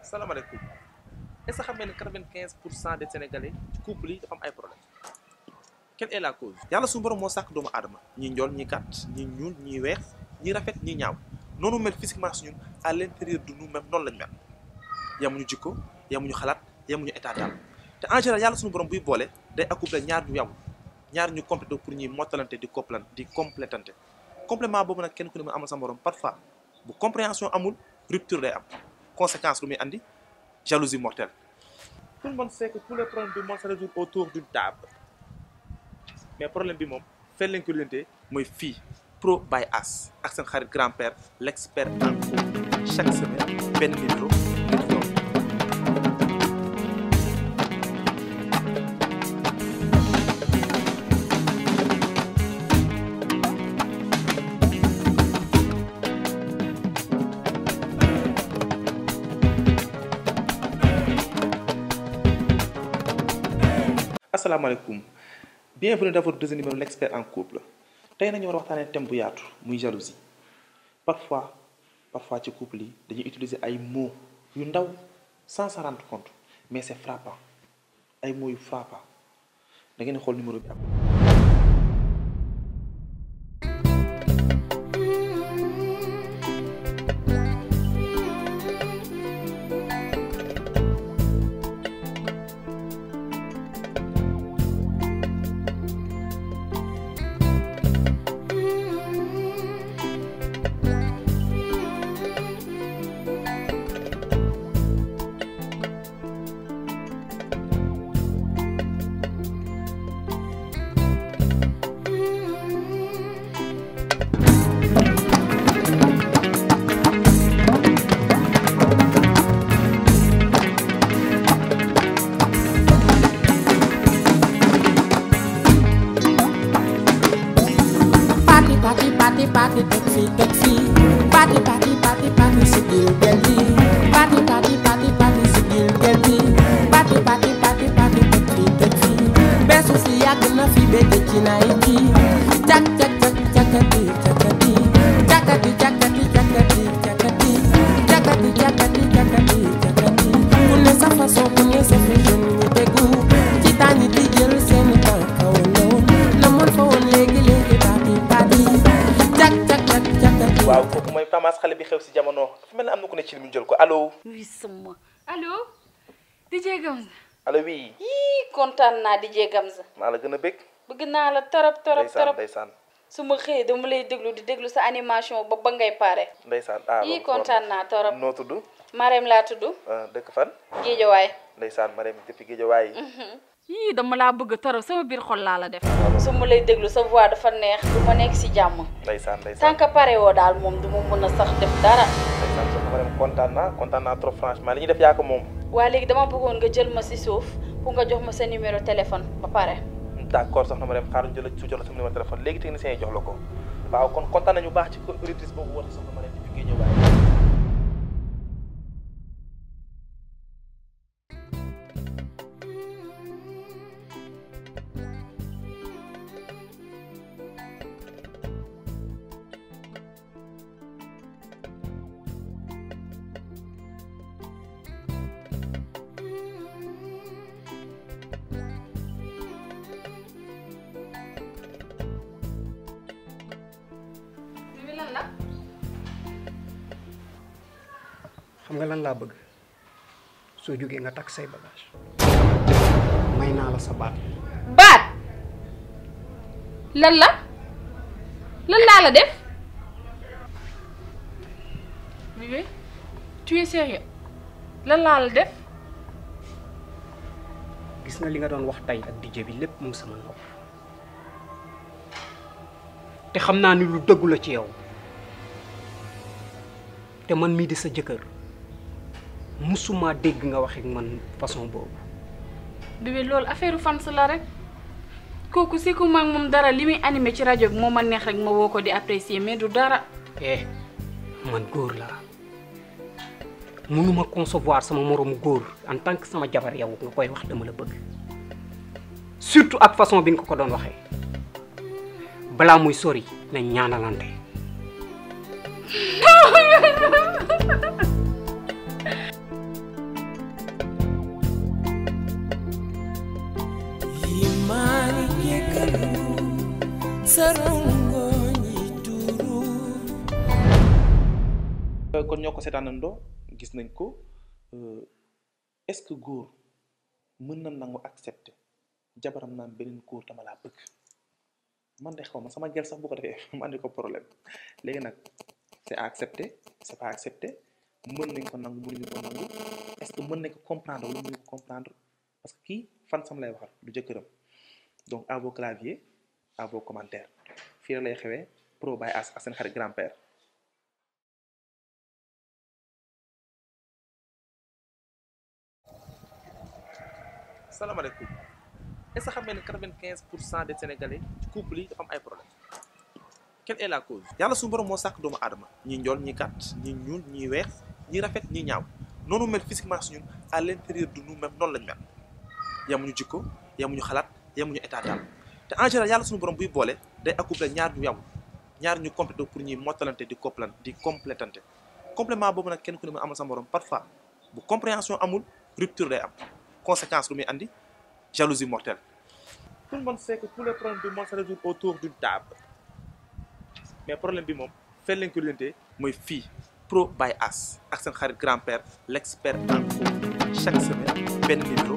salaamaaleykum est-ce que xam ngeen ne 95% des sénégalais ci couple yi dafa am ay problème quelle est la cause yàlla suñu borom moo sàkk doomu aadama ñi njool ñi gàtt ñi ñuul ñi weex ñi rafet ñi ñaaw noonu mel physiquement si ñun à l'intérieur de nous même noonu lañ mel yamuñu jikko yamuñu xalaat yamuñu état d'âme te en général yàlla suñu borom buy boole day accoupler ñaar ñu yaw ñaar ñu complété pour ñuy mottalante di complétante complément boobu nag kenn ku ne mu amal sa morom parfois bu compréhension amul rupture day am conséquence lu muy andi jalousie mortelle. tout le monde sait que tous les problèmes du monde se résolvent autour d'une table mais problème bi moom fenn lañ ko lente mooy fii Pro by As ak seen xarit grand-père l'expert en couple chaque semaine benn numéro nit doon. asalaamaaleykum bienvenue dans votre deuxième numéro l'expert en couple tey nañu war a waxtaanee thème bu yaatu muy jalousie parfois ci couple yi dañuy utiliser ay mots yu ndaw sans s'en rendre compte mais c'est frappant ay mots yu frappant da ngeen xool numéro bi am. Party taxi party sigil geldi party sigil geldi party taxi besu fi yàgg na fi bëgg ci nay ci cakati ku ne sa façon ku ne sa fashion ñu déggu ci tànn di jël seen temps kaw na mën fa woon léegi party waaw kooku mooy Pamas xale bi xew si jamono dafa mel ne am na ku ne ci li mu jël ko allo. oui sama allo DJ Gamza. allo oui. yii kontaan naa DJ Gamza. maa la gën a bëgg. bëgg naa la torop. ndeysaan su ma xëyee dama lay déglu sa animation ba ngay pare. ndeysaan yii kontaan naa torop. noo tudd. Marème laa tudd. dëkk fan. Géejawaay. ndeysaan Marème depuis Géejawaay. yii dama laa bëgg torop sama biir xol laa la def. su ma lay déglu sa voix dafa neex du ma nekk si jàmm. ndeysaan tant que pare woo daal moom du ma mën a sax def dara. ndeysaan soxna Marème kontaan naa trop franchement li ñuy def yaa ko moom. waa léegi dama bëggoon nga jël ma si suuf pour nga jox ma sa numéro téléphone ba pare. d'accord soxna Marème xaaral jël su jox la sa numéro téléphone léegi technicien yi jox la ko waaw kon kontaan nañu baax ci auditrice boobu woote soxna Marème depuis Guédiawaye. xam nga lan laa bëgg soo jógee nga takk say bagage may naa la sa baat. lan laa la def. bébé tu es sérieux lan laa la def. gis nga li nga doon wax tey ak DJ bi lépp mu ngi sama nopp te xam naa ni lu dëggu la ci yow te man mii di sa jëkkër musuma dégg nga wax ak man façon boobu. bébé loolu affaire fans la rek kooku si ku mag moom dara li muy animé ci rajo bi moo ma neex rek ma woo ko di apprécier mais du dara. man góor laa mënuma concevoir sama moromu góor en tant que sama jabar yow nga koy wax dama la bëgg surtout ak façon bi nga ko doon waxee balaa muy sori nañ ñaanalante. kon ñoo ko seetaanandoo gis nañ ko est-ce que góor mën na nangu accepter jabaram naan beneen góor dama laa bëgg man de xaw ma sama gel sax bu ko defee ma andi ko problème léegi nag c'est à accepter c'est pas accepter mën nañ ko nangu mënuñu ko nangu est-ce que mën nañ ko comprendre wala mënuñu ko comprendre parce que kii fan sam lay waxal du jëkkëram donc à vos claviers à vos commentaires fii la lay xewee Pro by As ak seen xarit grand-père. salaamaaleykum est-ce que xam ngeen ne 95% des Sénégalais ci couple yi dafa am ay problème quelle est la cause yàlla suñu borom moo sàkk doomu aadama ñi njool ñi gàtt ñi ñuul ñi weex ñi rafet ñi ñaaw noonu mel physiquement suñu à l'intérieur de nous-mêmes noonu lañ mel yamuñu jikko yamuñu xalaat yamuñu état d'âme te en général yàlla suñu borom buy boole day accoupler ñaar ñu yaw ñaar ñu complété pour ñuy mottalante di complétante complément boobu nag kenn ku ne mu amal sa morom parfois bu compréhension amul rupture day am conséquence lu muy andi jalousie mortelle. Tout le monde sait que tous les problèmes du monde se résolvent autour d'une table mais problème bi moom fenn lañ ko lijjantee mooy fii Pro by As ak seen xarit grand-père l'expert en couple chaque semaine benn numéro